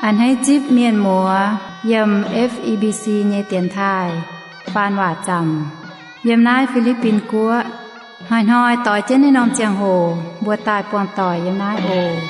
A'hneiv zipv mienh muoz yiem F E B C nyei dienx taaih faan waac zaamc yiem naaiv Fi^li^bin Guoqv. Hnoi-hnoi doix jienv naaiv norm ziangh hoc mbuo daaih buangh doic yiem naaiv oc.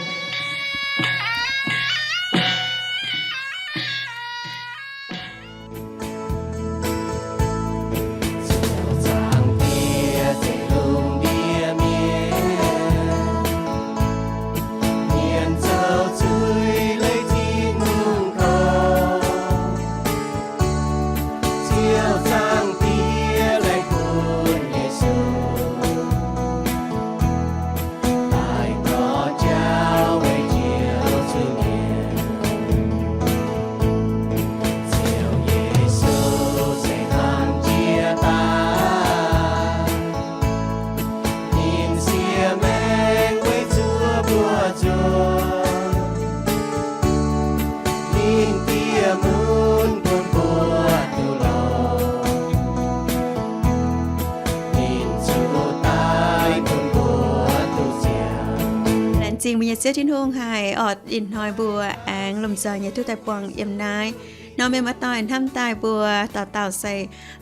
Laengz zingh mbuo nyei Ziouv Tin-Hungh haic orqc, ih hnoi mbuo aengx lomh nzoih nyei duqv daaih buangh yiem naaiv. Nor mienh muoz-doic, hnamv daaih mbuo dauh dauh se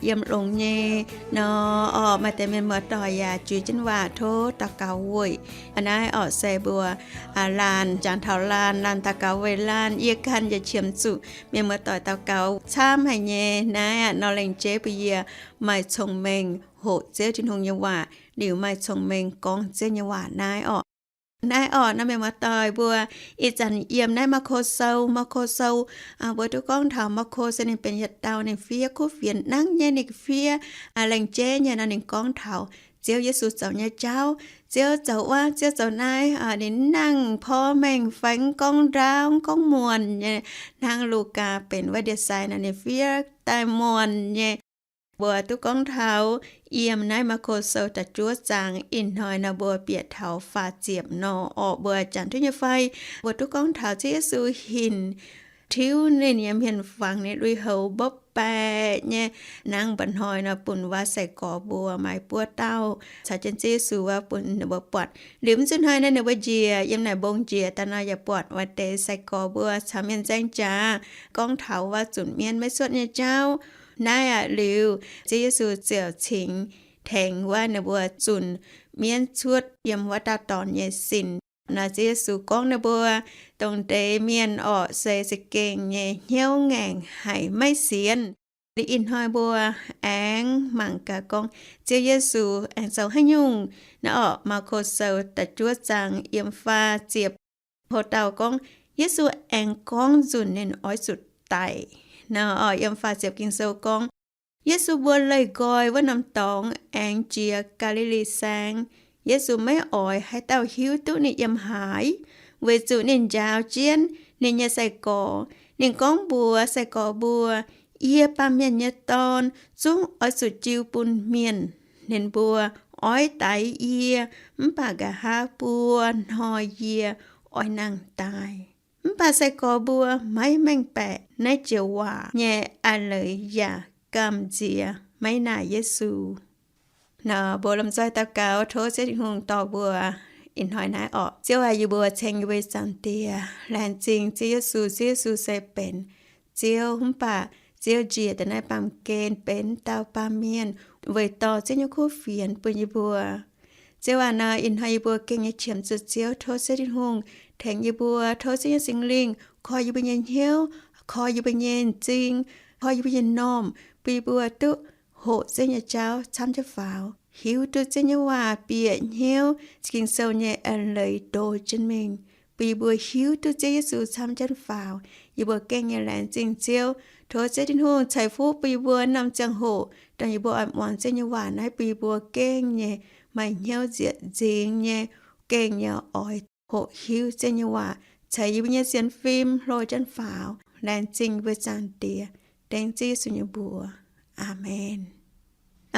yiem longx nyei nor orqc, maaih deix mienh muoz-doic yaac juix jienv waac tov daux gaux weic. Naaiv orqc se mbuo laanh jangx taux laanh, laanh daux gaux weic laanh, yie ganh yaac qiemx zuqc mienh muoz-doic daux gaux camv haic nyei. Naaiv aqv nor lengc jeiv bun yie maaih cong-mengh hoqc Ziouv Tin-Hungh nyei waac liuz maaih cong-mengh gorngv Ziouv nyei waac naaiv orqc. Naaiv orqc nor mienh muoz-doic mbuo ih zanc yiem naaiv Maako Sou, Maako Sou, mbuo duqv gorngv taux Maako se ninh benx yietc dauh ninh fiev kuv fienx nangv nyei, ninh fiev lengc jeiv nyei nor ninh gorngv taux Ziouv Yesu zoux nyei jauv, Ziouv zoux wuov, Ziouv zoux naaiv, ninh mv nangh porv mengh fai mv gorngv ndaauv, mv gorngv muonc nyei, hnangv Lugaa benx wuov ndie-sai nor ninh fiev daaih muonc nyei. Mbuo duqv gorngv taux yiem naaiv Maako Sou da'juov zaang ih hnoi nor mbuo bieqc taux faah ziepc nor orqc, mbuo janx duqv nyei fai? Mbuo duqv gorngv taux Ziouv Yesu hinc tiuv ninh nyei hmien fangx ninh lui-houx mbopv baeqc nyei, nangv mba'hnoi nor bun wuov sai-gorx mbuo maaih buo dauh caux jienv Ziouv Yesu wuov bun ninh mbuo buatc. Liuz mv zuqc hnoi naaiv ninh mbuo njiec yiem naaic mbong njiec daaih nor yaac buatc wuov deix sai-gorx mbuo caux mienh nzaeng jaax gorngv taux wuov zunc mienv maiv cuotv nyei jauv. Naaiv aqv liuz Ziouv Yesu ziouc cingx tengx wuov ninh mbuo zunc mienv cuotv yiem wuov dauh dorn nyei sin. Naaiv Ziouv Yesu gorngv ninh mbuo, dongh deix mienh orqc se za'gengh nyei hnyouv ngaengc haic maiv sienx. Liuz ih hnoi mbuo aengx mangc gaax gorngv Ziouv Yesu aengx zoux haaix nyungc. Naaiv orqc Maako Sou da'juov zaang yiem faah ziepc, hoc dauh gorngv, Yesu aengx gorngv nzunc ninh oix zuqc daic. Naaiv orqc yiem faah ziepc Ging-Sou gorngv, Yesu mbuo leih nqoi wuov norm dorngx aengx jiex Gaa^li^li Saengx. Yesu maiv oix haaix dauh hiuv duqv ninh yiem haaix, weic zuqc ninh njaaux jienv ninh nyei sai-gorx. Ninh gorngv mbuox sai-gorx mbuo, Yie, Baamh Mienh nyei Dorn, zungv oix zuqc jiu bun mienh. Ninh mbuo oix daix yie, mv baac nqa'haav buo hnoi yie oix nangh daaih. Mv baac sai-gorx mbuo maiv mengh baeqc naaiv joux waac nyei a'leiz yaac gamh nziex maiv naaic Yesu. Nor mbuo lomh nzoih daux gaux tov Ziouv Tin-Hungh dorh mbuo ih hnoi naaiv orqc. Ziouv aac, yie mbuo ceng yie mbuo nyei Zaangc Diex. Laengz zingh Ziouv Yesu. Ziouv Yesu se benx Ziouv, mv baac Ziouv njiec daaih naaiv baamh gen benx dauh baamh mienh weic dorh Ziouv nyei kuv fienx bun yie mbuo. Ziouv aac, nor ih hnoi yie mbuo gengh nyei qiemx zuqc Ziouv. Tov Ziouv Tin-Hungh tengx yie mbuo. Tov Ziouv nyei Singx Lingh koi yie mbuo nyei hnyouv, koi yie mbuo nyei m'zing, koi yie mbuo nyei m'normh, bun yie mbuo duqv hoqc Ziouv nyei jauv camv jienv faaux, hiuv duqv Ziouv nyei waac bieqc hnyouv Ging-Sou nyei a'leiz ndo jienv mingh, bun yie mbuo hiuv duqv Ziouv Yesu camv jienv faaux. Yie mbuo gengh nyei laengz zingh Ziouv. Tov Ziouv Tin-Hungh ceix fuqv bun yie mbuo norm ziangh hoc, dongh yie mbuo oix muangx Ziouv nyei waac naaiv, bun yie mbuo gengh nyei maaih hnyouv nzieqc nzingx nyei, gengh nyei oix hoqc hiuv Ziouv nyei waac, ceix yie mbuo nyei sienx fim hlo jienv faaux. Laengz zingh yie mbuo Zaangc Diex, dengv Ziouv Yesu nyei mbuox. Aamen.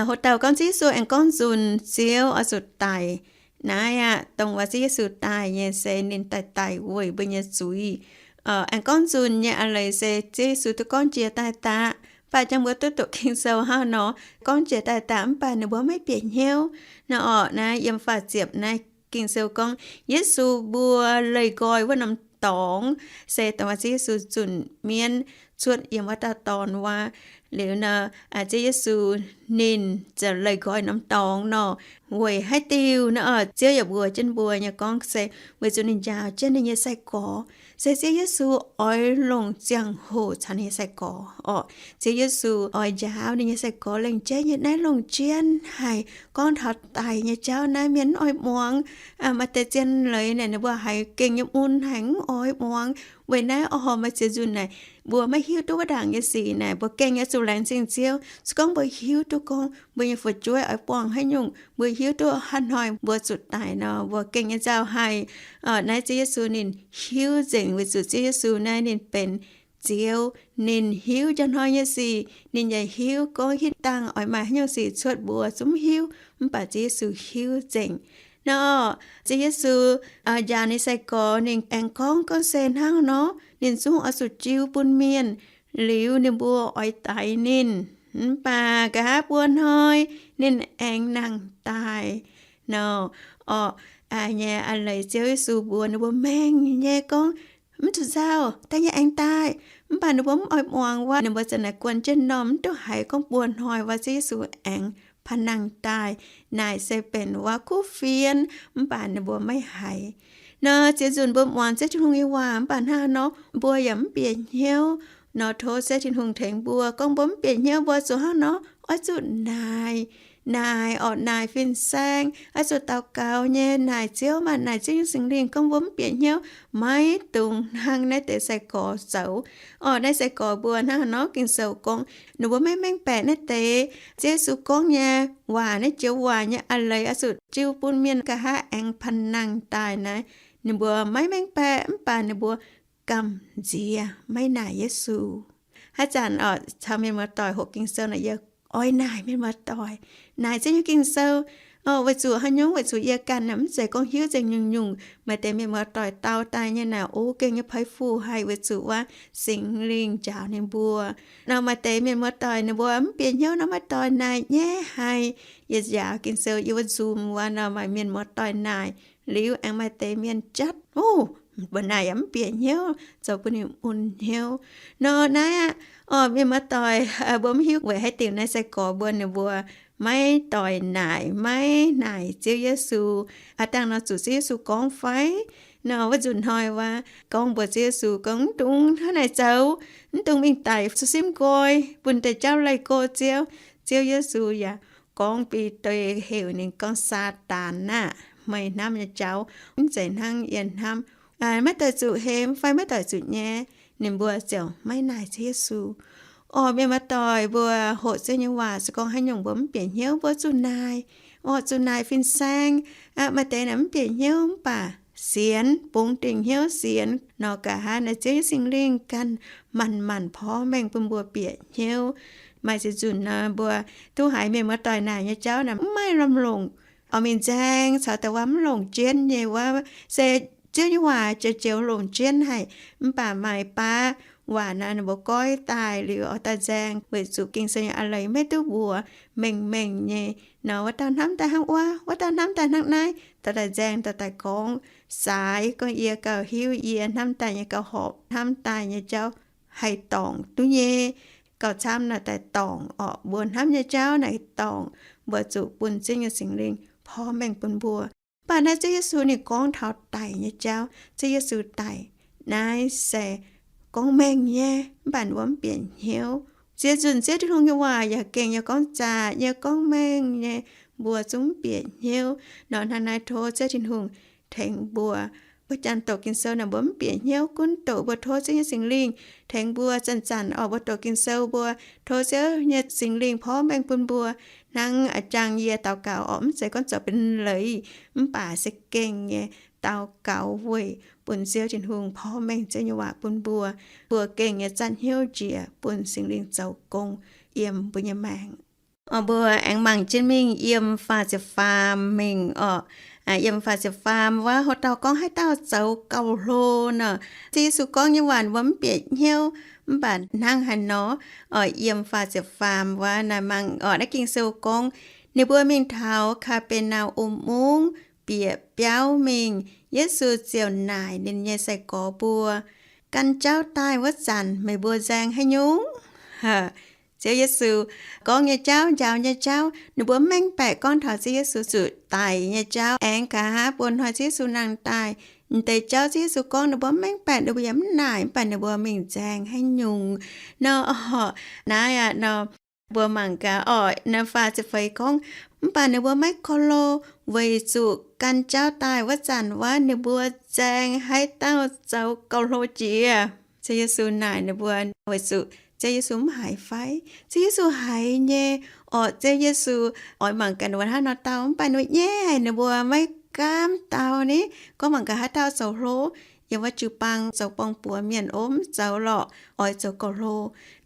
Hoc dauh gorngv Ziouv Yesu aengx gorngv nzunc Ziouv oix zuqc daic. Naaiv aqv, dongh wuov Ziouv Yesu daaih nyei se ninh daaih daic weic mbuo nyei zuiz. Aengx gorngv nzunc nyei a'leiz se Ziouv Yesu duqv gorngv jiex daaih daqv. Mv baac jangx mbuo duqv doqc Ging-Sou hnangv nor, gorngv jiex daaih daqv mv baac ninh mbuo maiv bieqc hnyouv. Naaiv orqc, naaiv yiem faah ziepc naaiv Ging-Sou gorngv, Yesu mbuo leih nqoi wuov norm dorngx, se dongh wuov Ziouv Yesu zunc mienv cuotv yiem wuov dauh dorn wuov. Liuz nor, Ziouv Yesu ninh ziouc leih nqoi norm dorngx nor, weic haaix diuh nor, Ziouv yaac mbuox jienv mbuo nyei gorngv se weic zuqc ninh njaaux jienv ninh nyei sai-gorx. Se Ziouv Yesu oix longc ziangh hoc caux ninh nyei sai-gorx orqc. Ziouv Yesu oix njaaux ninh nyei sai-gorx lengc jeiv nyei naaiv longc jienv haic. Gorngv taux daic nyei jauv naaiv mienh mv oix muangx. Maaih deix zien leiz naaic ninh mbuo haiz gengh nyei mun haic mv oix muangx. Weic naaiv oix horpc maaih ziex nzunc naaic mbuo maiv hiuv duqv wuov ndaangc nyei sic naaic mbuo gengh nyei zuqc laengz zingh Ziouv. Se gorngv mbuo hiuv duqv gorngv mbuo nyei fu'jueiv oix buangh haaix nyungc, mbuo hiuv duqv haaix hnoi mbuo zuqc daic nor, mbuo gengh nyei nzauh haic. Naaiv Ziouv Yesu ninh hiuv nzengc weic zuqc Ziouv Yesu naaiv ninh benx Ziouv, ninh hiuv njang hnoi nyei sic, ninh yaac hiuv gorngv hitv dangh oix maaih haaix nyungc sic cuotv mbuo zungv hiuv, mv baac Ziouv Yesu hiuv nzengc. Nor, Ziouv Yesu njaaux ninh sai-gorx ninh aengx gorngv, gorngv se hnangv nor ninh zungv oix zuqc jiu bun mienh, liuz ninh mbuo oix daix ninh, mv baac nqa'haav buo hnoi ninh aengx nangh daaih. Nor, orqc, nyei a'leiz Ziouv Yesu mbuox ninh mbuo mengh nyei gorngv, mv zuqc nzauh, da'nyeic aengx daaih. Mv baac ninh mbuo mv oix muangx wuov, ninh mbuo za'naaic guon jienv norm mv duqv haiz gorngv buo hnoi wuov Ziouv Yesu aengx pa'nangh daaih. Naaic se benx wuov kuv fienx, mv baac ninh mbuo maiv haiz. Nor ziex nzunc mbuo muangx Ziouv Tin-Hungh nyei waac mv baac hnangv nor mbuo yaac mv bieqc hnyouv. Nor tov Ziouv Tin-Hungh tengx mbuo gorngv mbuo mv bieqc hnyouv mbuo zuqc hnangv nor oix zuqc naaic, naaic orqc, naaic fin-saeng, oix zuqc daux gaux nyei naaic Ziouv, maaih naaic Ziouv nyei Singx Lingh gorngv mbuo mv bieqc hnyouv, maiv dungx hnangv naaiv deix sai-gorx zoux. Orqc, naaiv sai-gorx mbuo hnangv haaix nor Ging-Sou gorngv ninh mbuo maiv mengh baeqc naaiv deix Ziouv Yesu gorngv nyei waac, naaiv joux waac nyei a'leiz oix zuqc jiu bun mienh nqa'haav aengx pa'nangh daaih naaiv. Ninh mbuo maiv mengh baeqc mv baac ninh mbuo gamh nziex maiv naaic Yesu. Haaix zanc orqc caux mienh muoz-doic hoqc Ging-Sou naaic yie oix naaic mienh muoz-doic naaic Ziouv nyei Ging-Sou. Orqc, weic zuqc haaix nyungc? Weic zuqc yie ganh naaic mv zeiz gorngv hiuv nzengc nyungc-nyungc. Maaih deix mienh muoz-doic dau daaih nyei naaic, o, gengh nyei peix fu haic weic zuqc wuov Singx Lingh njaaux ninh mbuo. Nor maaih deix mienh muoz-doic ninh mbuo mv bieqc hnyouv nor maiv doix naaic nyaiv haic. Yie njaaux Ging-Sou yie wuov nzunc wuov nor maaih mienh muoz-doic naaic, liuz aengx maaih deix mienh jatv, o, mbuo naaic yaac mv bieqc hnyouv, zoux bun ninh mun hnyouv. Nor naaiv aqv, orqc, mienh muoz-doic, mbuo mv hiuv weic haaix diuc naaiv sai-gorx mbuo ninh mbuo maiv doix naaic, maiv naaic Ziouv Yesu. Aav dangh nor zuqc Ziouv Yesu gorngv fai? Nor wuov nzunc hnoi wuov gorngv mbuox Ziouv Yesu gorngv, mv dungx hnangv naaic zoux, mv dungx mingh daic cuotv simv nqoi bun deix jauv leih go Ziouv. Ziouv Yesu yaac gorngv Bide heuc ninh gorngv, Saadaan aah! Meih hnamv nyei jauv mv zeiz hnangv yie hnamv. Maiv doix zuqc hemx fai maiv doix zuqc nyei, ninh mbuo ziouc maiv naaic Ziouv Yesu. Orqc, mienh muoz-doic, mbuo hoqc Ziouv nyei waac se gorngv haaix nyungc mbuo mv bieqc hnyouv mbuo zuqc naaic. Orqc, zuqc naaic fin-saeng. Maaih deix naaic mv bieqc hnyouv mv baac sienx, bungx dingc hnyouv sienx nor, nqa'haav naaic Ziouv nyei Singx Lingh ganh manc-manc porv mengh bun mbuo bieqc hnyouv. Maaih ziex nzunc nor mbuo duqv haiz mienh muoz-doic naaic nyei jauv naaic mv maaih lamh longc. Oix mingh nzaeng caux da'wuov mv longc jienv nyei wuov, se Ziouv nyei waac joux-joux longc jienv haic, mv baac maaih baav waac naaic ninh mbuo goiv daaih liuz oix daaih nzaeng weic zuqc Ging-Sou nyei a'leiz maiv duqv mbuox mengh mengh nyei. Nor wuov dauh hnamv daaih hnangv wuov, wuov dauh hnamv daaih hnangv naaiv, dorh daaih nzaeng, dorh daaih gorngv, saaix gorngv yie gauh hiuv yie hnamv daaih nyei gauh horpc, hnamv daaih nyei jauv haih dorngc duqv nyei. Gauh camv naaic daaih dorngc orqc, mbuo hnamv nyei jauv naaic dorngc, mbuo zuqc bun Ziouv nyei Singx Lingh porv mengh bun mbuo. Mv baac naaiv Ziouv Yesu ninh gorngv taux daic nyei jauv. Ziouv Yesu daic naaiv se gorngv mengh nyei, mv baac mbuo mv bieqc hnyouv. Ziex nzunc Ziouv Tin-Hungh nyei waac yaac gengh yaac gorngv zaqc nyei, gorngv mengh nyei, mbuo zungv mv bieqc hnyouv. Nor hnangv naaiv tov Ziouv Tin-Hungh tengx mbuo. Mbuo janx doqc Ging-Sou naaic mbuo mv bieqc hnyouv, gunv doqc mbuo tov Ziouv nyei Singx Lingh tengx mbuo. Zanc-zanc oc mbuo doqc Ging-Sou mbuo tov Ziouv nyei Singx Lingh porv mengh bun mbuo. Hnangv a'jangv yie daux gaux oc, mv zeiz gorngv zoux benx leiz, mv baac se gengh nyei daux gaux weic bun Ziouv Tin-Hungh porv mengh Ziouv nyei waac bun mbuo. Mbuo gengh nyei zatv hnyouv njiec bun Singx Lingh zoux gong yiem mbuo nyei maengc. Oc, mbuo aengx mangc jienv mingh yiem faah ziepc faam mingh oc. Yiem faah ziepc faam wuov, hoc dauh gorngv haaix dauh zoux gauh hlo nor, Ziouv Yesu gorngv nyei waac mbuo mv bieqc hnyouv, mv baac hnangv haaix nor? Oc, yiem faah ziepc faam wuov naaic mangc oc, naaiv Ging-Sou gorngv, ninh mbuo mingh taux Kaa^be^naa^um Mungv, bieqc biauv mingh, Yesu ziouc naaic ninh nyei sai-gorx mbuo, Gan jauv daaih wuov zanc meih mbuo nzaeng haaix nyungc? Ziouv Yesu gorngv nyei jauv, njaaux nyei jauv, ninh mbuo mengh baeqc gorngv taux Ziouv Yesu zuqc daic nyei jauv. Aengx nqa'haav buo hnoi Ziouv Yesu nangh daaih, m'deix jauv Ziouv Yesu gorngv ninh mbuo mengh baeqc, ninh mbuo yaac mv naaic, mv baac ninh mbuo mingh nzaeng haaix nyungc nor. Naaiv aqv nor, mbuo mangc gaax oc, naaiv faah ziepc feix gorngv, Mv baac ninh mbuo maiv korv-lo, weic zuqc gan jauv daaih wuov zanc wuov, ninh mbuo nzaeng haaix dauh zoux gauh hlo jiex. Ziouv Yesu naaic ninh mbuo, Weic zuqc Ziouv Yesu mv haiz fai? Ziouv Yesu haiz nyei oc. Ziouv Yesu oix mangc gaax ninh mbuo hnangv nor dau, mv baac ninh mbuo nyaiv haic, ninh mbuo maiv gaamv dau ni. Gorngv mangc gaax haaix dauh zoux hlo, yiem wuov jiu-baang zoux borng-buoz mienh ov, mv zoux lorqc, oix zoux gauh hlo.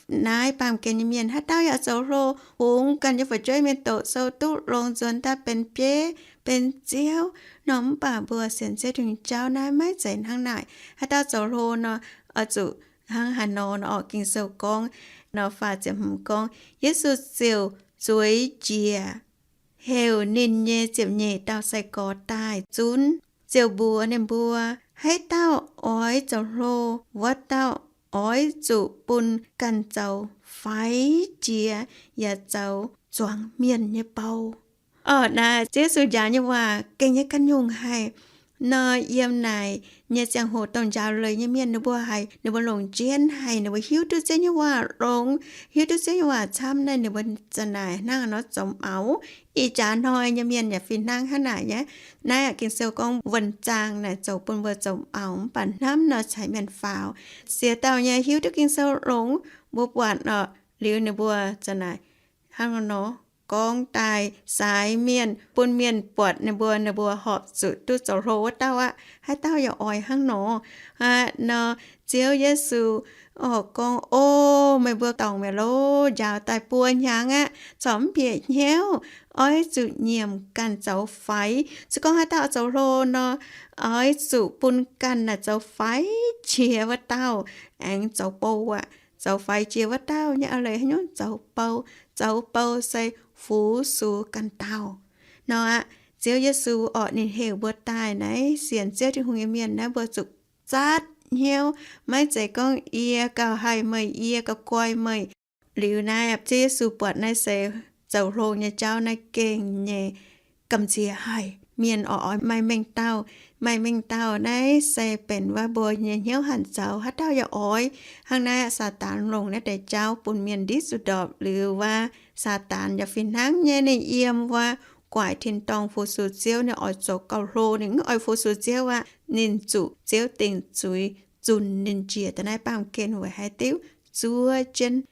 Naaiv baamh gen nyei mienh haaix dauh yaac zoux hlo, fungx ganh nyei fu'jueiv mienh doqc sou duqv longx, nzuonx daaih benx bieiv benx ziouv nor. Mv baac mbuo sienx Ziouv Tin-Hungh jauv naaiv maiv zeiz hnangv naaic. Haaix dauh zoux hlo nor, oix zuqc hnangv haaix nor nor oc. Ging-Sou gorngv nor, faah ziepc hmz gorngv, Yesu ziouc zueiz njiec, heuc ninh nyei ziepc nyeic dauh sai-gorx daaih zunv, ziouc mbuox ninh mbuo, Haaix dauh oix zoux hlo, wuov dauh oix zuqc bun ganh zoux faix jiex yaac zoux zuangx mienh nyei bou. Oc, naaiv Ziouv Yesu njaaux nyei waac gengh nyei ganh nyungc haic. Nor yiem naaic nyei ziangh hoc dongh njaaux leiz nyei mienh ninh mbuo haiz ninh mbuo longc jienv haic, ninh mbuo hiuv duqv Ziouv nyei waac longx, hiuv duqv Ziouv nyei waac camv naaiv, ninh mbuo za'naaic hnangv nor zomx auv. Ih jaax hnoi nyei mienh yaac fih hnangv hnangv naaic nyei. Naaiv aqv, Ging-Sou gorngv wuonh zaangh naaic zoux bun mbuo zomx auv, mv baac hnamv nor caux mienh faaux. Ziex dauh nyei hiuv duqv Ging-Sou longx, mbuo buatc oc, liuz ninh mbuo za'naaic hnangv nor gorngv daaih saaix mienh, bun mienh buatc ninh mbuo, ninh mbuo horpc zuqc duqv zoux hlo wuov dauh aqv. Haaix dauh yaac oix hnangv nor. Aqv nor, Ziouv Yesu oc gorngv, O, meih mbuo dorngc mi'aqv loh, njaaux daaih buo hnyangx aqv, corc mv bieqc hnyouv, oix zuqc nyiemc ganh zoux faix. Se gorngv haaix dauh zoux hlo nor, oix zuqc bun ganh naaic zoux faix jiex wuov dauh, aengx zoux bou aqv. Zoux faix jiex wuov dauh nyei a'leiz haaix nyungc? Zoux bou. Zoux bou se fu-sux ganh dauh nor aqv. Ziouv Yesu oc, ninh heuc mbuo daaih naaiv sienx Ziouv Tin-Hungh nyei mienh naaiv, mbuo zuqc zatv hnyouv. Maiv zeiz gorngv yie gauh haih meih, yie gauh guai meih. Liuz naaiv aqv, Ziouv Yesu buatc naaiv se zoux hlo nyei jauv naaiv gengh nyei gamh nziex haic. Mienh oix oix maaih mengh dauh. Maaih mengh dauh naaiv se benx wuov mbuo nyei hnyouv hanc zoux, haaix dauh yaac oix. Hnangv naaiv aqv, Saadaan longc naaiv deix jauv bun mienh ndiev zuqc ndorpc. Liuz wuov Saadaan yaac fih hnangv nyei, ninh yiem wuov guaaic tin-dorngh fu-sux Ziouv, ninh oix zoux gauh hlo, ninh mv oix fu-sux Ziouv aqv. Ninh zuqc Ziouv dingc zuiz zunc ninh njiec daaih naaiv baamh gen weic haaix diuc? Zuov jienv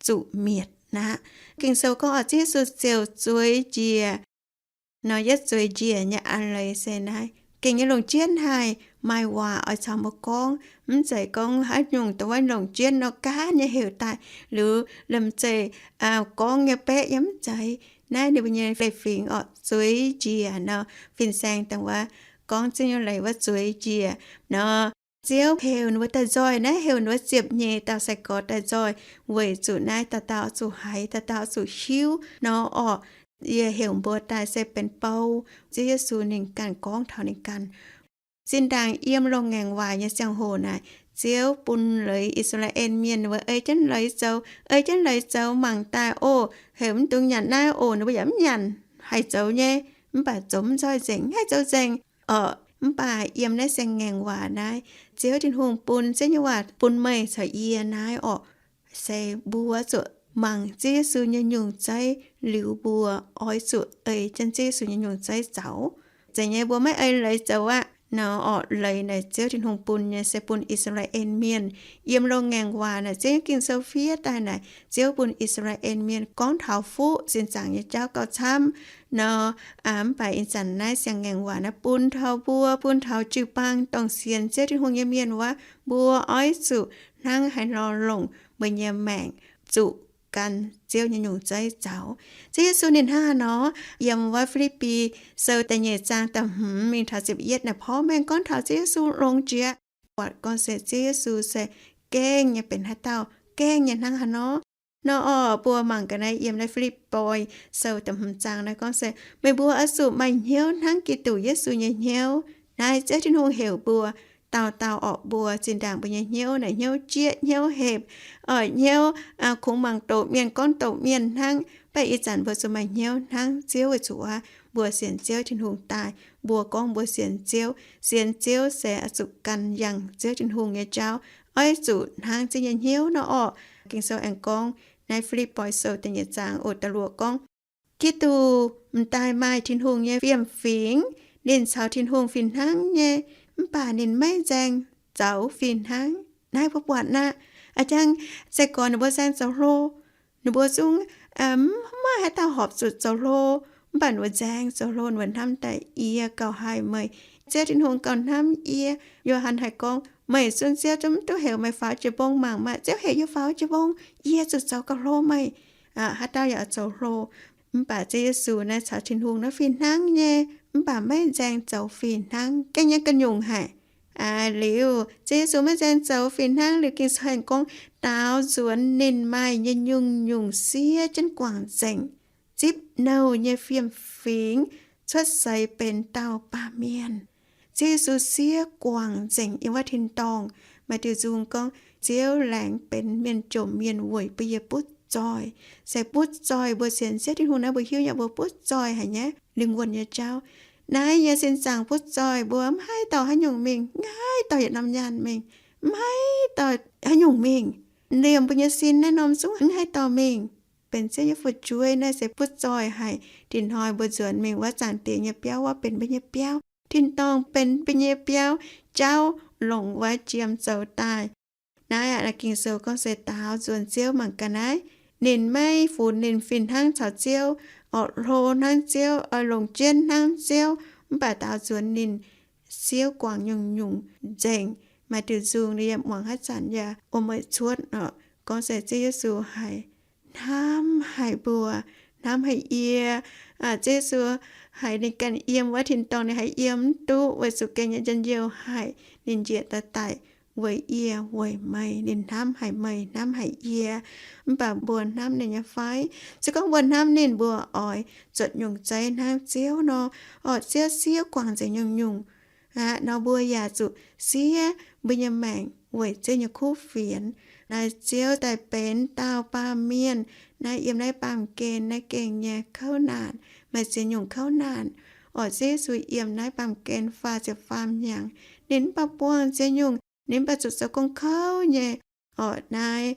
zuqc mietc aqv. Ging-Sou gorngv oc, Ziouv Yesu ziouc zueiz njiec. Nor yietv zueiz njiec nyei a'leiz se naaiv gengh nyei longc jienv haic, maaih waac oix caux mbuo gorngv. Mv zeiz gorngv haaix nyungc dongh wuov longc jienv nor gaanv nyei heuc daaih, liuz lemh zeiz gorngv nyei baeqv yiem mv zeiz. Naaiv ninh mbuo nyei leiz-fingx oc, zueiz njiec nor, fin-saeng dongh wuov gorngv Ziouv nyei leiz wuov zueiz njiec nor. Ziouv heuc ninh mbuo daaih nzoih, naaiv heuc ninh mbuo ziepc nyeic dauh sai-gorx daaih nzoih, weic zuqc naaiv dauh dauh zuqc haiz, dauh dauh zuqc hiuv nor orqc. Yie heuc mbuo daaih se benx bou. Ziouv Yesu ninh ganh gorngv taux ninh ganh. Zinh ndaangc yiem loz-ngaengc waaic nyei ziangh hoc naaic, Ziouv bun leiz I^saa^laa^en Mienh, ninh mbuo ei jienv leiz zoux, ei jienv leiz zoux mangc daaih oc, heuc mv dungx nyanc naaiv oc, ninh mbuo yaac mv nyanc, haih zoux nyei, mv baac zoux mv nzoih nzengc, mv haih zoux nzengc orqc. Mv baac yiem naaiv siang-ngaengc waac naaiv, Ziouv Tin-Hungh bun Ziouv nyei waac bun meih caux yie naaiv orqc, se mbuo zuqc mangc Ziouv Yesu nyei nyungc zeiv liuz, mbuo oix zuqc ei jienv Ziouv Yesu nyei nyungc zeiv zoux. Zeiz nyei mbuo maiv ei leiz zoux aqv nor orqc. Leiz naaic Ziouv Tin-Hungh bun nyei se bun I^saa^laa^en Mienh. Yiem loz-ngaengc waac naaic Ziouv nyei Ging-Sou fiev daaih naaic, Ziouv bun I^saa^laa^en Mienh gorngv taux fuqv sin zaangc nyei jauv gauh camv nor. Mv baac ih zanc naaiv siang-ngaengc waac naaiv bun taux mbuo, bun taux jiu-baang dongh sienx Ziouv Tin-Hungh nyei mienh wuov, mbuo oix zuqc hnangv haaix nor longc mbuo nyei maengc zuqc gan Ziouv nyei nyungc zeiv zoux. Ziouv Yesu ninh hnangv haaix nor? Yiem wuov Fi^lipv^bi Sou da'nyeic zaang da'hmz mingh taux ziepc yietv naaic porv mengh gorngv taux Ziouv Yesu longx jiex. Buatc gorngv se Ziouv Yesu se gengh nyei benx haaix dauh, gengh nyei hnangv haaix nor. Nor orqc, mbuo mangc ga'naaiv yiem naaiv Fi^lipv^poi Sou da'hmz zaang naaiv gorngv se, meih mbuo oix zuqc maaih hnyouv hnangv Giduc Yesu nyei hnyouv. Naaiv Ziouv Tin-Hungh heuc mbuo dauh dauh orqc, mbuo zinh ndaangc mbuo nyei hnyouv naaic hnyouv jieqv, hnyouv hepc, oix hnyouv kungx mangc doqc mienh, gorngv doqc mienh hnangv. Mv baac ih zanc mbuo zuqc maaih hnyouv hnangv Ziouv, weic zuqc mbuo sienx Ziouv Tin-Hungh daaih, mbuo gorngv mbuo sienx Ziouv. Sienx Ziouv se oix zuqc ganh yangh Ziouv Tin-Hungh nyei jauv, oix zuqc hnangv Ziouv nyei hnyouv nor orqc. Ging-Sou aengx gorngv naaiv Fi^lipv^poi Sou da'nyeic zaang oc, da'luoqc gorngv, Giduc m'daaih maaih Tin-Hungh nyei fiem-fingx. Ninh caux Tin-Hungh fih hnangv nyei, mv baac ninh maiv nzaeng zoux fih hnangv. Naaiv mbuo buatc aqv, a'jang sai-gorx ninh mbuo nzaeng zoux hlo, ninh mbuo zungv mv maaih haaix dauh horpc zuqc zoux hlo, mv baac ninh mbuo nzaeng zoux hlo, ninh mbuo hnamv daaih yie gauh haih meih. Ziouv Tin-Hungh gauh hnamv yie. Yo^han haih gorngv, meih zunh Ziouv zungv mv duqv heuc meih faaux jiex mbong mangc maah! Ziouv heuc yie faaux jiex mbong, yie zuqc zoux gauh hlo meih. Haaix dauh yaac zoux hlo. Mv baac Ziouv Yesu naaiv caux Tin-Hungh naaiv fih hnangv nyei, mv baac maiv nzaeng zoux fih hnangv. Gengh nyei ga'nyungc haic. Liuz Ziouv Yesu maiv nzaeng zoux fih hnangv liuz, Ging-Sou gorngv, daaux nzuonx ninh maaih nyei nyungc-nyungc siev jienv guangc nzengc, zipv nouh nyei fiem-fingx, cuotv seix benx dauh baamh mienh. Ziouv Yesu siev guangc nzengc yiem wuov tin-dorngh. Maaih diuh nzung gorngv, Ziouv laengz benx mienh jomc mienh weic bun yie butv zoih. Se butv zoih. Mbuo sienx Ziouv Tin-Hungh naaiv mbuo hiuv nyei mbuo butv zoih haic nyei, lingh wuonh nyei jauv. Naaiv nyei sin zaangc butv zoih, mbuo mv haih dorh haaix nyungc mingh, mv haih dorh yietc norm nyaanh mingh, mv haih dorh haaix nyungc mingh. Liemh mbuo nyei sin naaiv norm zungv mv haih dorh mingh. Benx Ziouv nyei fu'jueiv naaiv se butv zoih haic. Tin-hnoi mbuo nzuonx mingh wuov Zaangc Diex nyei biauv, wuov benx mbuo nyei biauv. Tin-dorngh benx mbuo nyei biauv, jauv longc wuov jiem zoux daaih. Naaiv aqv, Ging-Sou gorngv se daaux nzuonx Ziouv mangc ga'naaiv. Ninh maiv funx ninh fih hnangv caux Ziouv, orqc, hlo hnangv Ziouv, oix longc jienv hnangv Ziouv, mv baac daaux nzuonx ninh siev guangc nyungc-nyungc nzengc. Maaih diuh nzung yie muangx haaix zanc yaac wuom-mueic cuotv orqc. Gorngv se Ziouv Yesu haiz hnamv haic mbuo, hnamv haic yie. Ziouv Yesu haiz ninh ganh yiem wuov tin-dorngh ninh haiz yiem mv duqv weic zuqc gengh nyei njien-youh haic. Ninh njiec daaih daic weic yie weic meih. Ninh hnamv haic meih, hnamv haic yie. Mv baac mbuo hnamv ninh nyei fai? Se gorngv mbuo hnamv ninh, mbuo oix zuotc nyungc zeiv hnangv Ziouv nor, orqc, Ziouv siev guangc nzengc nyungc-nyungc aqv nor, mbuo yaac zuqc siev mbuo nyei maengc weic Ziouv nyei kuv fienx. Naaiv Ziouv daaih benx dauh baamh mienh. Naaiv yiem naaiv baamh gen naaiv gengh nyei kouv naanc, maaih ziex nyungc kouv naanc. Orqc, Ziouv Yesu yiem naaiv baamh gen faah ziepc faam hnyangx, ninh mv baac buangh ziex nyungc, ninh mv baac zuqc zoux gong kouv nyei. Orqc, naaiv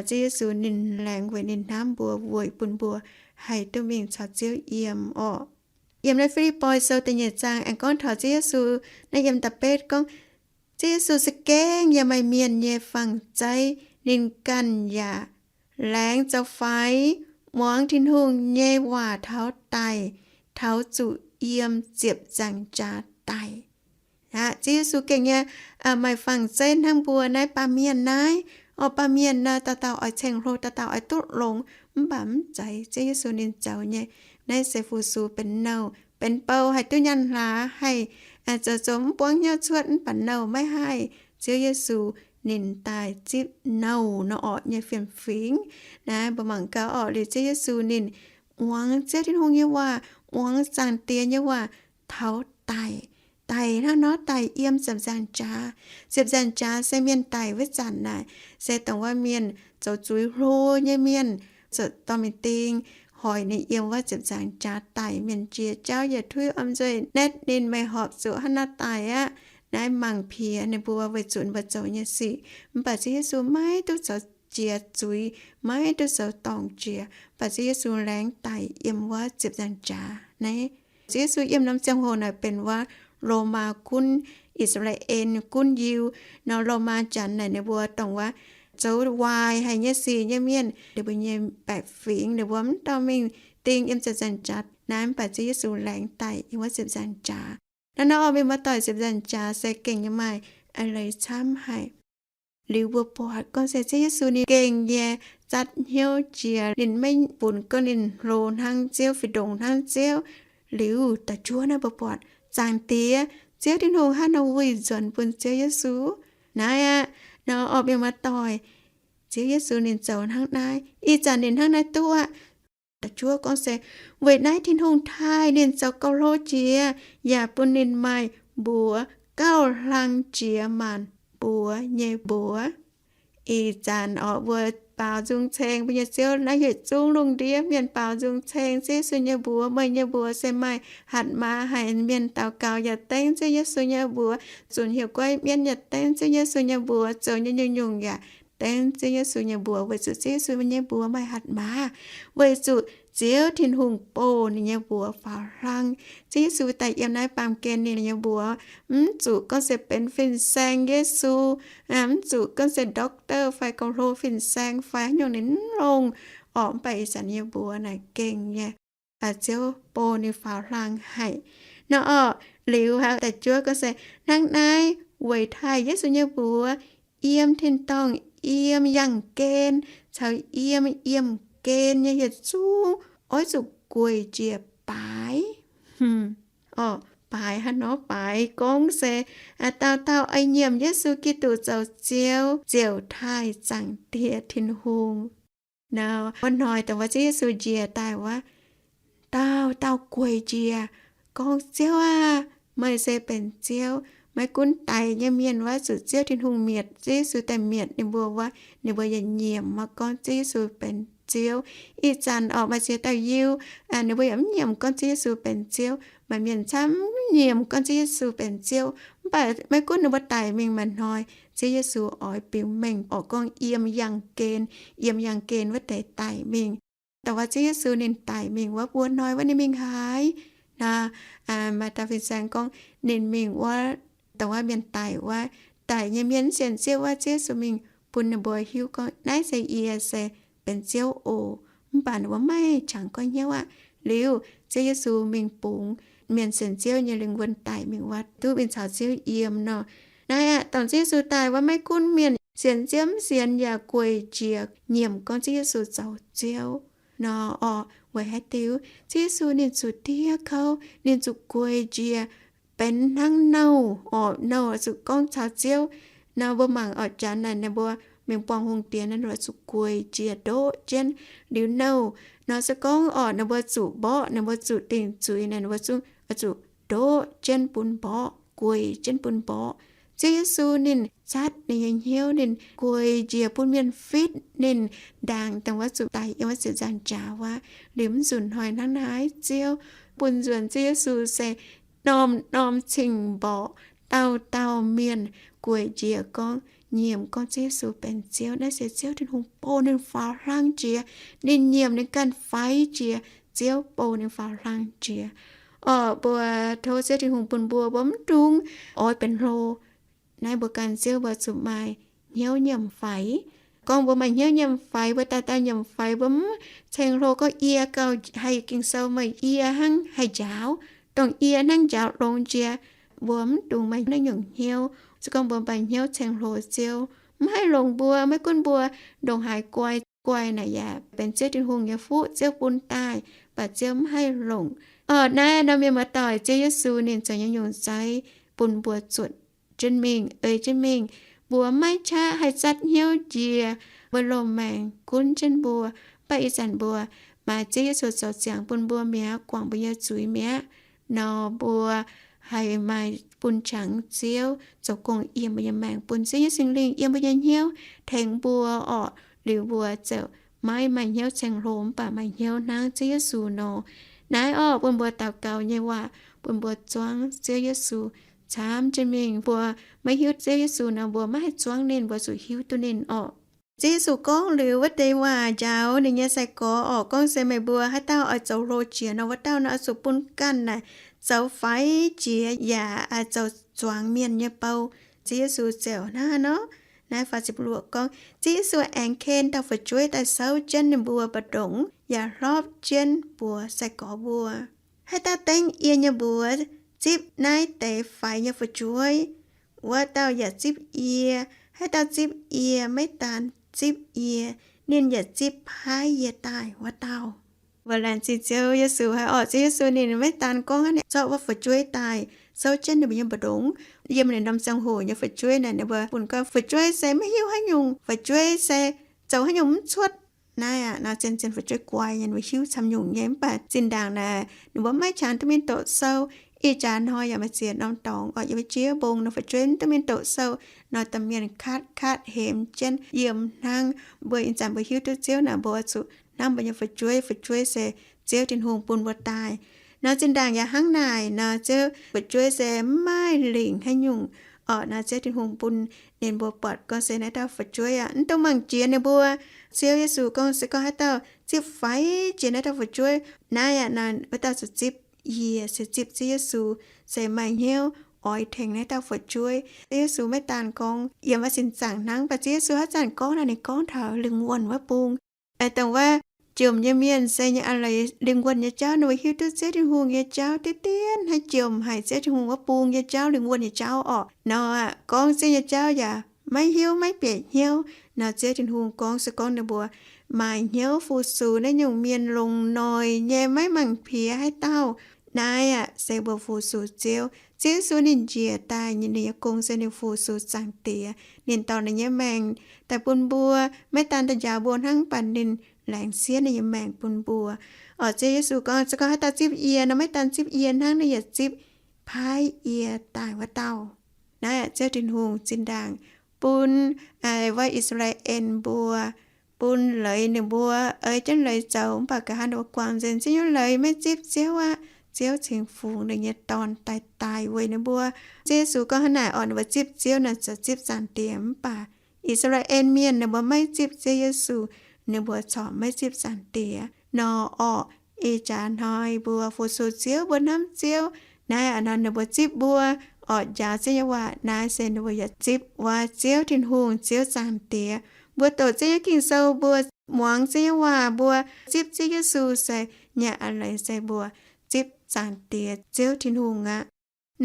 Ziouv Yesu ninh laengz weic ninh hnamv mbuo, weic bun mbuo haih duqv mingh caux Ziouv yiem orqc. Yiem naaiv Fi^lipv^poi Sou da'nyeic zaang aengx gorngv taux Ziouv Yesu, naaiv yiem da'betv gorngv, Ziouv Yesu za'gengh yaac maaih mienh nyei fang-zeiv, ninh ganh yaac laengz zoux faix, muangx Tin-Hungh nyei waac taux daic, taux zuqc yiem ziepc nzaangc jaax daic. Aqv, Ziouv Yesu gengh nyei maaih fang-zeiv hnangv mbuo naaiv baamh mienh naaiv. Orqc, baamh mienh naaiv dauh dauh oix ceng-hlo, dauh dauh oix duqv longx, mv baac mv zeiz. Ziouv Yesu ninh zoux nyei, naaiv se fu-sux benx nouh, benx bou, haih duqv nyaanh hlaax, haih zoux zoux mv buangv hnyouv cuotv, mv baac nouh maiv haih. Ziouv Yesu ninh daaih zipv nouh nor orqc nyei fiem-fingx. Naaiv mbuo mangc gaax orqc, liuz Ziouv Yesu ninh muangx Ziouv Tin-Hungh nyei waac, muangx Zaangc Diex nyei waac taux daic. Daic hnangv nor, daic yiem ziepc nzaangc jaax. Ziepc nzaangc jaax se mienh daic wuov zanc naaic, se dongh wuov mienh zoux zuiz hlo nyei mienh, zoux dorh mingh ding, hoic ninh yiem wuov ziepc nzaangc jaax daic. Mienh jiex jauv yietc tuiv om nzuih naetv ninh, meih horpc zuqc hnangv nor daic aqv. Naaiv mangc piex ninh mbuo weic zuqc ninh mbuo zoux nyei sic. Mv baac Ziouv Yesu maiv duqv zoux jiex zuiz, maiv duqv zoux dorngc jiex, mv baac Ziouv Yesu laengz daic yiem wuov ziepc nzaangc jaax naaiv. Ziouv Yesu yiem norm ziangh hoc naaic benx wuov Lomaa gunv, I^saa^laa^en gunv Yiu. Nor Lomaa Janx naaic ninh mbuo dongh wuov zoux waaic haic nyei sic nyei mienh, ninh mbuo nyei baeqc fingx ninh mbuo mv dorh mingh ding yiem ziepc nzaangc jaax naaiv. Mv baac Ziouv Yesu laengz daic yiem wuov ziepc nzaangc jaax. Naaiv nor orqc, mienh muoz-doic, ziepc nzaangc jaax se gengh nyei maaih a'leiz camv haic. Liuz mbuo buatc gorngv se Ziouv Yesu ninh gengh nyei zatv hnyouv jiex, ninh maiv funx gorngv ninh hlo hnangv Ziouv fih ndongc hnangv Ziouv. Liuz da'juov naaiv mbuo buatc Zaangc Diex, Ziouv Tin-Hungh hnangv nor wuih nzuonx bun Ziouv Yesu. Naaiv aqv, nor orqc, mienh muoz-doic, Ziouv Yesu ninh zoux hnangv naaiv. Ih zanc ninh hnangv naaiv duqv aqv. Da'juov gorngv se, weic naaiv Tin-Hungh taaih ninh zoux gauh hlo jiex, yaac bun ninh maaih mbuox gauh hlang jiex maanc mbuox nyei mbuox. Ih zanc orqc, mbuo baaux nzung ceng mbuo nyei Ziouv naaiv, yietc zungv lungh ndiev mienh baaux nzung ceng Ziouv Yesu nyei mbuox. Meih nyei mbuox se maaih hatc maaz haic. Mienh daux gaux yaac dengv Ziouv Yesu nyei mbuox. Zunc heuc guaiv mienv yaac dengv Ziouv Yesu nyei mbuox. Zoux nyei nyungc-nyungc yaac dengv Ziouv Yesu nyei mbuox, weic zuqc Ziouv Yesu nyei mbuox maaih hatc maaz, weic zuqc Ziouv Tin-Hungh bouh ninh nyei mbuox faaux hlang. Ziouv Yesu daaih yiem naaiv baamh gen ninh nyei mbuox, mv zuqc gorngv se benx fin-saeng Yesu, mv zuqc gorngv se doctor fai gauh hlo fin-saeng fai haaix nyungc ninh mv longh orqc. Mv baac ih zanc ninh nyei mbuox naaic gengh nyei, Ziouv bouh ninh faaux hlang haic. Nor orqc, liuz haic da'juov gorngv se, hnangv naaiv weic taaih Yesu nyei mbuox, yiem tin-dorngh, yiem yangh gen, caux yiem yiemh gen nyei yietc zungv oix zuqc gueic njiec baaix. Orqc, baaix hnangv nor, baaix gorngv se dauh dauh oix nyiemc Yesu Giduc zoux Ziouv ziouc taaih Zaangc Diex Tin-Hungh. Nor wuov hnoi dongh wuov Ziouv Yesu njiec daaih wuov, dauh dauh gueic njiec gorngv, Ziouv aah! Meih se benx Ziouv. Maiv gunv daic nyei mienh wuov zuqc Ziouv Tin-Hungh mietc, Ziouv Yesu daaih mietc ninh mbuo wuov, ninh mbuo yaac nyiemc maiv gorngv Ziouv Yesu benx Ziouv. Ih zanc orqc, maaih ziex dauh Yiuh, ninh mbuo yaac mv nyiemc gorngv Ziouv Yesu benx Ziouv. Maaih mienh camv mv nyiemc gorngv Ziouv Yesu benx Ziouv. Mv baac maiv gunv ninh mbuo daic mingh maaih hnoi, Ziouv Yesu oix biux mengh orqc gorngv yiem yangh gen, yiem yangh gen wuov deix daic mingh. Dongh wuov Ziouv Yesu ninh daic mingh wuov, mbuo hnoi wuov ninh mingh haaix? Nor, maaih dauh fin-saeng gorngv ninh mingh wuov, dongh wuov mienh daic wuov, daic nyei mienh mv sienx Ziouv wuov, Ziouv Yesu mingh bun ninh mbuo hiuv gorngv, Naaiv se yie se benx Ziouv oc. Mv baac ninh mbuo maiv qangx goiv hnyouv aqv. Liuz Ziouv Yesu mingh bungx mienh sienx Ziouv nyei lingh wuonh daic mingh wuov, duqv mingh caux Ziouv yiem nor. Naaiv aeqv, dongh Ziouv Yesu daic wuov, maiv gunv mienh sienx Ziouv mv sienx yaac gueic njiec nyiemc gorngv Ziouv Yesu zoux Ziouv nor orqc. Weic haaix diuc? Ziouv Yesu ninh zuqc diev kouv, ninh zuqc gueic njiec benx hnangv nouh orqc. Nouh zuqc gorngv caux Ziouv nor, mbuo mangc orqc, janx naaic ninh mbuo mingh buangh hungh diex naaic, ninh mbuo zuqc gueic njiec ndoqv jienv. Liuz nouh nor se gorngv orqc, ninh mbuo zuqc mborqv, ninh mbuo zuqc dingc zuiz naaic, ninh mbuo zungv oix zuqc ndoqv jienv bun mborqv, gueic jienv bun mborqv. Ziouv Yesu ninh zatv ninh nyei hnyouv, ninh gueic njiec bun mienh fitv ninh ndaangc, dongh wuov zuqc daic yiem wuov ziepc nzaangc jaax wuov. Liuz mv nzunc hnoi hnangv naaiv, Ziouv bun nzuonx Ziouv Yesu se norm-norm cing-mborqc, dauh dauh mienh gueic njiec gorngv, nyiemc gorngv Ziouv Yesu benx Ziouv. Naaiv se Ziouv Tin-Hungh bouh ninh faaux hlang jiex. Ninh nyiemc ninh ganh faix jiex, Ziouv bouh ninh faaux hlang jiex. Orqc, mbuo tov Ziouv Tin-Hungh bun mbuo, mbuo mv dungx oix benx hlo. Naaiv mbuo gan Ziouv mbuo zuqc maaih hnyouv nyiemc faix. Gorngv mbuo maaih hnyouv nyiemc faix, mbuo dauh dauh nyiemc faix, mbuo mv ceng hlo gorngv yie gauh haih Ging-Sou meih, yie hnangv haih njaaux, dongh yie hnangv njaaux longx jiex. Mbuo mv dungx maaih naaiv nyungc hnyouv. Se gorngv mbuo maaih hnyouv ceng hlo Ziouv, mv haih longc mbuo, maiv gunv mbuo ndongc haaix guai, guai naaic yaac benx Ziouv Tin-Hungh nyei fuqv Ziouv bun daaih, mv baac Ziouv mv haih longc. Orqc, naaiv norm mienh muoz-doic, Ziouv Yesu ninh zoux nyei nyungc zeiv bun mbuo zuotc jienv mingh, ei jienv mingh. Mbuo maiv qaqv haih zatv hnyouv njiec, mbuo loz-maengc gunv jienv mbuo. Mv baac ih zanc mbuo maaih Ziouv Yesu zoux ziangx bun mbuo mi'aqv, guangc mbuo nyei zuiz mi'aqv nor, mbuo haih maaih bun qangx Ziouv zoux gong yiem mbuo nyei maengc, bun Ziouv nyei Singx Lingh yiem mbuo nyei hnyouv tengx mbuo orqc. Liuz mbuo ziouc maiv maaih hnyouv ceng hlo, mv baac maaih hnyouv hnangv Ziouv Yesu nor. Naaiv orqc, bun mbuo daux gaux nyei waac bun mbuo zuangv Ziouv Yesu camv jienv mingh. Mbuo maiv hiuv Ziouv Yesu nor, mbuo maiv haih zuangv ninh, mbuo zuqc hiuv duqv ninh orqc. Ziouv Yesu gorngv liuz wuov deix waac njaaux ninh nyei sai-gorx orqc, gorngv se meih mbuo haaix dauh oix zoux hlo jiex nor, wuov dauh nor oix zuqc bun ganh naaic zoux faix jiex yaac zoux zuangx mienh nyei bou. Ziouv Yesu ziouc hnangv naaiv nor, naaiv faah ziepc luoqc gorngv, Ziouv Yesu aengx ken dauh fu'jueiv daaih souv jienv ninh mbuo mbu'ndongx yaac hlorpv jienv mbuox sai-gorx mbuo, Haaix dauh dengv yie nyei mbuox zipv naaiv deix faix nyei fu'jueiv, wuov dauh yaac zipv yie. Haaix dauh zipv yie, maiv daan zipv yie, ninh yaac zipv paaiv yie daaih wuov dauh. Mbuo laengz zingh Ziouv Yesu haic orqc. Ziouv Yesu ninh maiv daan gorngv hnangv naaic, zorqv wuov fu'jueiv daaih souv jienv ninh mbuo nyei mbu'ndongx. Yiem ninh norm ziangh hoc nyei fu'jueiv naaic, ninh mbuo bun gorngv fu'jueiv se maiv hiuv haaix nyungc, fu'jueiv se zoux haaix nyungc mv cuotv. Naaiv aqv, nor zien-zien fu'jueiv guai nyei, ninh mbuo hiuv camv nyungc nyei. Mv baac zinh ndaangc naaic ninh mbuo maiv qangx duqv mingh doqc sou. Ih jaax hnoi yaac maaih ziex norm dorngx oc, yiem wuov jiex mbong nor fu'jueiv mv duqv mingh doqc sou. Nor domh mienh kaatv kaatv hemx jienv yiem hnangv. Mbuo ih zanc mbuo hiuv duqv Ziouv naaic, mbuo zuqc hnamv mbuo nyei fu'jueiv. Fu'jueiv se Ziouv Tin-Hungh bun mbuo daaih. Nor zinh ndaangc yaac hnangv naaic nor, Ziouv fu'jueiv se mv maaih lingc haaix nyungc orqc. Nor Ziouv Tin-Hungh bun ninh mbuo buatc gorngv se naaiv dauh fu'jueiv aqv, mv dungx mangc jiex ninh mbuo. Ziouv Yesu gorngv se gorngv haaix dauh zipv faix jiex naaiv dauh fu'jueiv, naaiv aqv, nor wuov dauh zuqc zipv yie, se zipv Ziouv Yesu, se maaih hnyouv oix tengx naaiv dauh fu'jueiv. Ziouv Yesu maiv daan gorngv yiem wuov sin zaangc hnangv, mv baac Ziouv Yesu haaix zanc gorngv naaic ninh gorngv taux lingh wuonh wuov bung. Dongh wuov jomc nyei mienh se nyei a'leiz lingh wuonh nyei jauv, ninh mbuo hiuv duqv Ziouv Tin-Hungh nyei jauv diqv dien hnangv jomc haic Ziouv Tin-Hungh wuov bung nyei jauv, lingh wuonh nyei jauv orqc. Nor aqv, gorngv Ziouv nyei jauv yaac maiv hiuv maiv bieqc hnyouv. Nor Ziouv Tin-Hungh gorngv se gorngv ninh mbuo maaih hnyouv fu-sux naaiv nyungc mienh longc noic nyei maiv mangc piex haaix dauh. Naaiv aqv se mbuo fu-sux Ziouv. Ziouv Yesu ninh njiec daaih nyei, ninh nyei gong se ninh fu-sux Zaangc Diex. Ninh dorh ninh nyei maengc daaih bun mbuo, maiv daan daaih njaaux mbuo hnangv, mv baac ninh laengz siev ninh nyei maengc bun mbuo. Orqc, Ziouv Yesu gorngv se gorngv haaix dauh zipv yie nor, maiv daan zipv yie hnangv, ninh yaac zipv paaiv yie daaih wuov dauh. Naaiv aqv, Ziouv Tin-Hungh zinh ndaangc bun wuov I^saa^laa^en mbuo, bun leiz ninh mbuo ei jienv leiz zoux, mv baac nqa'haav ninh mbuo guangc nzengc Ziouv nyei leiz, maiv zipv Ziouv aqv. Ziouv cingx fungx ninh nyei Dorn daaih daic weic ninh mbuo. Ziouv Yesu gorngv hnangv naaic orqc, ninh mbuo zipv Ziouv naaic ziouc zipv Zaangc Diex, mv baac I^saa^laa^en Mienh ninh mbuo maiv zipv Ziouv Yesu, ninh mbuo corc maiv zipv Zaangc Diex. Nor orqc, ih jaax hnoi mbuo fu-sux Ziouv, mbuo hnamv Ziouv, naaiv aqv nor ninh mbuo zipv mbuo orqc, njaaux Ziouv nyei waac, naaiv se ninh mbuo yaac zipv wuov Ziouv Tin-Hungh, Ziouv Zaangc Diex. Mbuo doqc Ziouv nyei Ging-Sou, mbuo muangx Ziouv nyei waac, mbuo zipv Ziouv Yesu se nyei a'leiz se mbuo zipv Zaangc Diex, Ziouv Tin-Hungh aqv.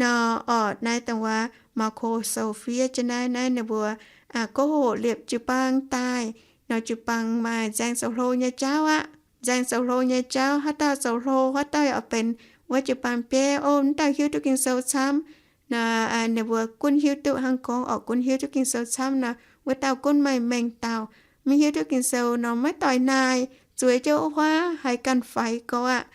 Nor orqc, naaiv dongh wuov Maako Sou fiev jienv naaiv, naaiv ninh mbuo gorngv hoqc liepc jiu-baang daaih. Nor jiu-baang maaih nzaeng zoux hlo nyei jauv aqv. Nzaeng zoux hlo nyei jauv, haaix dauh zoux hlo, haaix dauh yaac benx wuov jiu-baang bieiv. Ov, mv dauh hiuv duqv Ging-Sou camv nor, ninh mbuo gunv hiuv duqv hnangv gorngv orqc, gunv hiuv duqv Ging-Sou camv nor, wuov dauh gunv maaih mengh dauh. Mv hiuv duqv Ging-Sou nor, maiv doix naaic, zueiz jienv wuov huaav haiz ganh faix gorx aqv.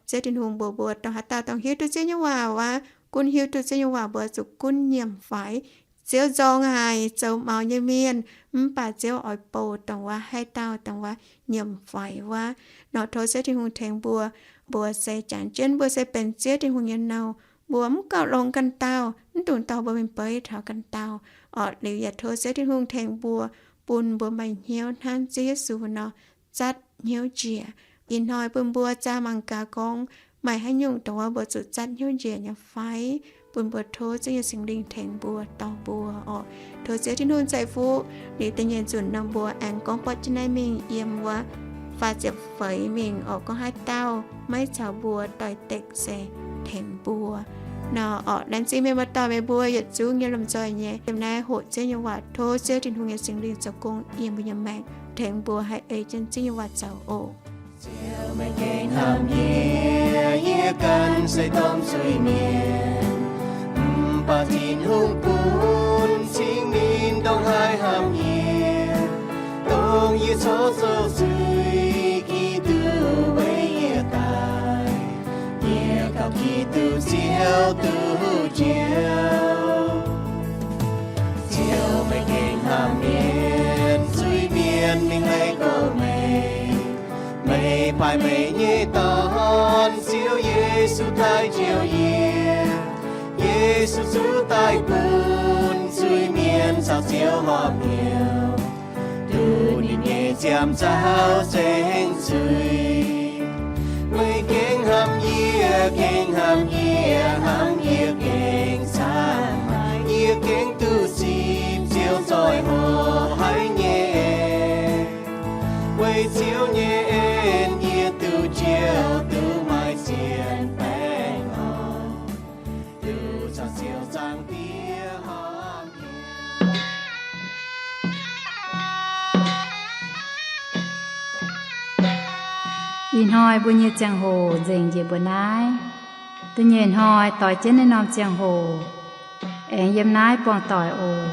Ziouv Tin-Hungh mbuox mbuo, dongh haaix dauh dongh hiuv duqv Ziouv nyei waac wuov, gunv hiuv duqv Ziouv nyei waac, mbuo zuqc gunv nyiemc faix. Ziouv nzorng haic zoux maux nyei mienh, mv baac Ziouv oix bouh dongh wuov haaix dauh dongh wuov nyiemc faix wuov. Nor tov Ziouv Tin-Hungh tengx mbuo. Mbuo se jangx jienv mbuo se benx Ziouv Tin-Hungh nyei nouh, mbuo mv gauh longx ganh dauh, mv dungx dorh mbuo mingh beiv taux ganh dauh. Orqc, liuz yaac tov Ziouv Tin-Hungh tengx mbuo, bun mbuo maaih hnyouv hnangv Ziouv Yesu nor, zatv hnyouv njiec. Ih hnoi bun mbuo zaah mangc gaax gorngv maaih haaix nyungc dongh wuov mbuo zuqc zatv hnyouv njiec nyei fai? Bun mbuo tov Ziouv nyei Singx Lingh tengx mbuo, dorh mbuo orqc. Tov Ziouv Tin-Hungh ceix fuqv. Liuz da'nyeic nzunc nor mbuo aengx gorngv buatc jienv naaiv mingh yiem wuov faah ziepc feix mingh orqc, gorngv haaix dauh maiv caux mbuo doix-dekc se tengx mbuo nor orqc. Laengz zingh meih muoz-doic meih mbuo yietc zungv nyei lomh nzoih nyei yiem naaiv hoqc Ziouv nyei waac. Tov Ziouv Tin-Hungh nyei Singx Lingh zoux gong yiem mbuo nyei maengc, tengx mbuo haih ei jienv Ziouv nyei waac zoux oc. Ziouv, meih gengh hnamv yie, yie ganh se domh zuiz-mienh. Mv baac Tin-Hungh bun Singx Lingh dongh haih hnamv yie, dongh yie coqv zoux zuiz, Giduc weic yie daic. Yie gauh Giduc Ziouv duqv njoux. Ziouv, meih gengh hnamv mienh, zuiz-mienh mingh leih gorx-meih. Meih paaiv meih nyei Dorn, Ziouv Yesu, daaih njoux yie. Yesu zuqc daaih bun zuiz-mienh caux Ziouv horpc hnyouv, duqv ninh nyei nziaamv nzauh cingx zuiz. Meih gengh hnamv yie, gengh hnamv yie, hnamv yie gengh camv haic. Yie gengh duqv zipv Ziouv zoih hoc haic nyei. Weic Ziouv nyei en yie duqv njoux, duqv maaih zien baengh orn, duqv caux Ziouv Zaangc Diex horpc hnyouv. Ih hnoi mbuo nyei ziangh hoc nzengc njiec mbuo naaiv. Da'nyeic hnoi doix jienv naaiv norm ziangh hoc aengx yiem naaiv buangh doic oc.